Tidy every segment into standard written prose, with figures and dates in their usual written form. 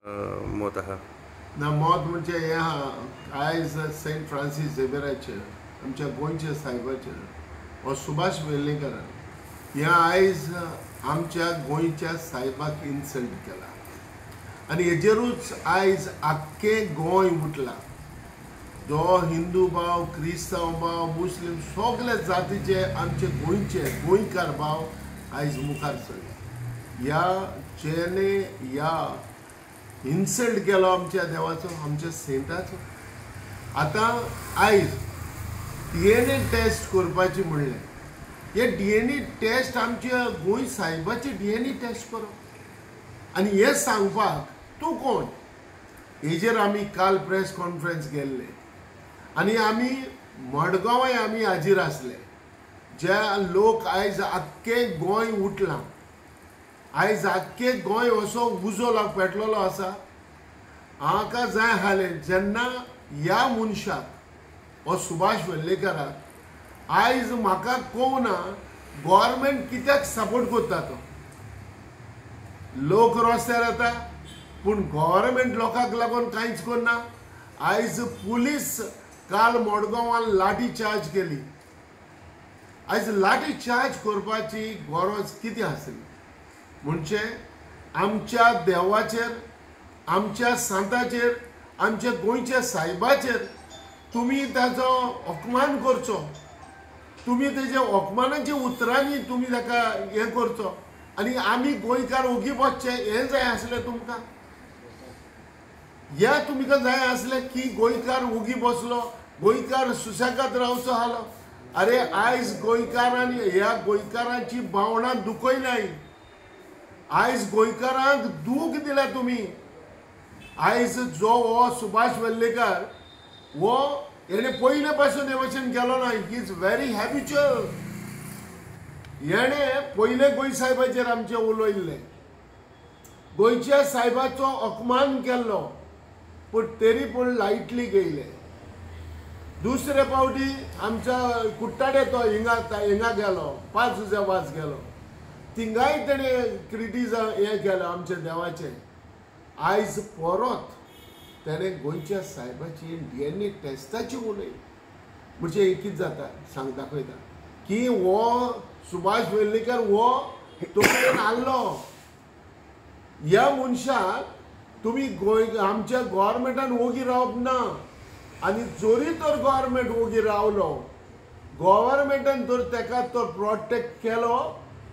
मत आहा? ना, मत म्हणजे हें आहा, आयज सेंट फ्रांसीस झेवियराचेर, आमच्या गोंयच्या सायबाचेर हो सुभाष वेर्लेकरान ह्या आयज आमच्या गोंयच्या सायबाक इन्सल्ट केला आनी हेजेरूच आयज आख्खें गोंय उठलां. जो हिंदू भाव, क्रिस्तांव भाव, मुस्लीम सगळे जातीचे आमचे गोंयचे गोंयकार भाव आयज मुखार सरले. ह्या जेणे ह्या इन्सल्ट केलो आमच्या देवाचो, आमच्या सेंटाचो. आतां आयज DNA taste करपाची म्हणलें, हे DNA taste आमच्या गोंय सायबाची DNA taste करप आनी हें सांगपाक तूं कोण? हेजेर आमी काल प्रेस कॉन्फरन्स केल्ले आनी आमी मडगांवाय आमी हाजीर आसले. जे लोक आयज आख्खें गोंय उठलां, आयज आख्खें गोंय असो उजो लाग पेटलेलो आसा. हाका जाय आसलें जेन्ना ह्या मनशाक, हो सुभाष वेर्लेकराक आयज म्हाका कोवना गव्हर्मेंट कित्याक सपोर्ट करता तो. लोक रस्त्यार येता पूण गव्हर्मेंट लोकांक लागून कांयच करना. आयज पुलीस काल मडगांवान लाठी चार्ज केली. आयज लाठी चार्ज करपाची गरज कितें आसली? म्हणजे आमच्या देवाचेर, आमच्या सांताचेर, आमच्या गोंयच्या सायबाचेर तुमी ताजो अपमान करचो, तुमी तेजे अपमानाच्या उतरांनी तुमी ताका हें करचो आनी आमी गोंयकार ओगी बसचे हें जाय आसलें तुमकां? ह्या तुमकां जाय आसलें की गोंयकार ओगी बसलो, गोंयकार सुशेगाद रावचो आसलो? अरे आयज गोंयकारांनी ह्या गोंयकारांची भावनां दुखयल्याय, आयज गोंयकारांक दूख दिल्या तुमी. आयज जो हो सुभाष वेर्लेकर हो हेणे पयले पासून हे भशेन केलो ना, he is very habitual. हेणे पयले गोंय सायबाचेर आमचें उलयल्लें, गोंयच्या सायबाचो अपमान केल्लो, पूण तरी पूण लायटली गेले. दुसरे फावटी आमच्या कुट्टाडे तो हिंगा हिंगा गेलो, 5 जुजा वाज गेलो, थिंगाय तेणें क्रिटिजम हें केलें आमच्या देवाचें. आयज परत तेणें गोंयच्या सायबाची DNA टेस्टाची उलय. म्हणजे हें कितें जाता सांग दाखयता की हो सुभाष वेर्लेकर हो तकलेन आहलो. ह्या मनशाक तुमी गोंय आमच्या गव्हर्मेंटान ओगी रावप ना. आनी जरी तर गव्हर्मेंट ओगी रावलो, गव्हर्मेंटान जर ताका तो प्रोटेक्ट केलो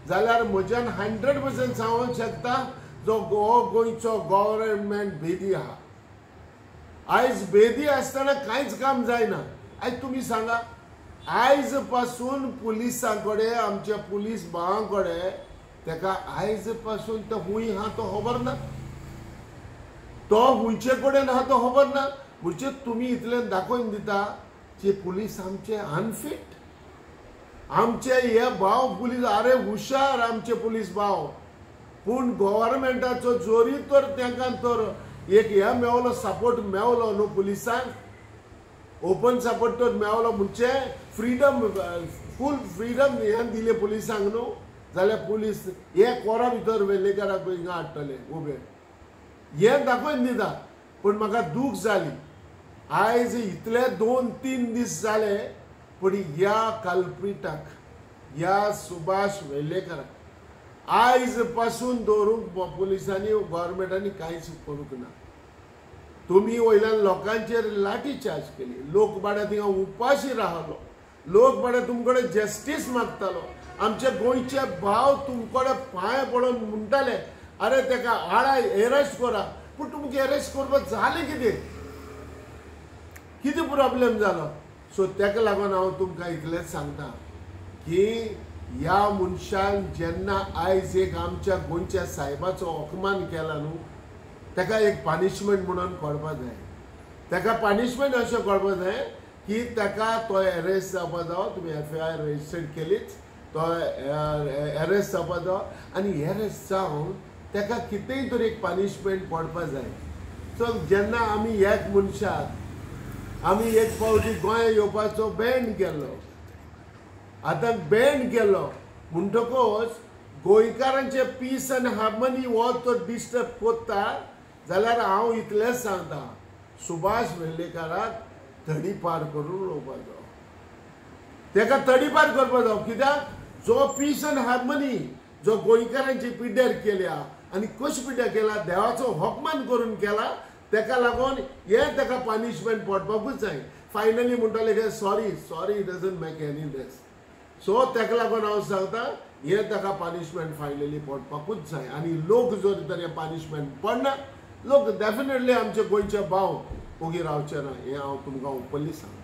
जाल्यार म्हज्यान 100% सांगूंक शकता जो गोंयचो गव्हर्मेंट भेदी आहा. आयज बेदी आसतना कांयच काम जायना. आयज तुमी सांगा, आयज पासून पुलिसां कडेन, आमच्या पुलीस भावां कडेन ताका आयज पासून तो खूंय आहा तो खबर ना, तो खुंयचे कडेन आहा तो खबर ना. म्हणजे तुमी इतल्यान दाखोवन दिता की पुलीस आमचे अनफीट, आमचे हे भाव पुलीस अरे हुशार आमचे पुलीस भाव, पूण गव्हर्मेंटाचो जोरी तर तांकां तर एक हे मेवलो, सपोर्ट मेवलो न्हू पुलिसांक, ओपन सपोर्ट तर मेवलो म्हणजे फ्रिडम, फूल फ्रिडम हें दिलें पुलिसांक न्हू, जाल्यार पुलीस एक वरां भितर वेर्लेकराक हिंगा हाडटले उबे, हें दाखोवन दिता. पूण म्हाका दूख जाली आयज इतले 2-3 दीस जाले, पूण ह्या कल्प्रिटाक, ह्या सुभाष वेर्लेकराक आयज पासून दवरूंक पुलिसांनी गव्हर्मेंटांनी कांयच करूंक ना. तुमी वयल्यान लोकांचेर लाठी चार्ज केली, लोक बाड्या थिंगा उपाशी रावलो, लोक बाड्या तुमकडे जस्टीस मागतालो, आमचे गोंयचे भाव तुमकडे पांय पडून म्हणटाले अरे ताका आडा एरेस्ट करा, पूण तुमकां एरेस्ट करपाक जालें कितें, कितें प्रॉब्लेम जालो? सो ताका लागून हांव तुमकां इतलेंच सांगता की ह्या मनशान जेन्ना आयज एक आमच्या गोंयच्या सायबाचो अपमान केला न्हू, ताका एक पनिशमेंट म्हणून कळपा जाय. ताका पनिशमेंट अशें कळपा जाय की ताका तो एरेस्ट जावपा जावो, तुमी FIR registered केलीच, तो एरेस्ट जावपा जावो आनी एरेस्ट जावन ताका कितेंय तरी एक पनिशमेंट पडपा जाय. सो जेन्ना आमी एक मनशाक आमी एक फावटी गोंया येवपाचो बॅन केल्लो, आतां बॅन केलो म्हणटकच गोंयकारांचे पीस आनी हार्मनी हो तो डिस्टर्ब करता, जाल्यार हांव इतलेंच सांगता, सुभाष वेर्लेकाराक तडीपार करून उडोवपाक जावो, तेका तडीपार करपाक जावो. कित्याक जो पीस एंड हार्मनी जो गोंयकारांची पिड्ड्यार केल्या आनी कशी पिड्ड्यार केला, देवाचो अपमान करून केला, तेका लागून हें तेका पनिशमेंट पडपाकूच जाय. फायनली म्हणटाले की sorry sorry it doesn't make any less. So तेका लागून हांव सांगता हें ताका पनिशमेंट फायनली पडपाकूच जाय. आनी लोक जर तर हें पनिशमेंट पडना, लोक डेफिनेटली आमचे गोंयचे भाव ओगी रावचे ना, हें हांव तुमकां ओपनली सांगता.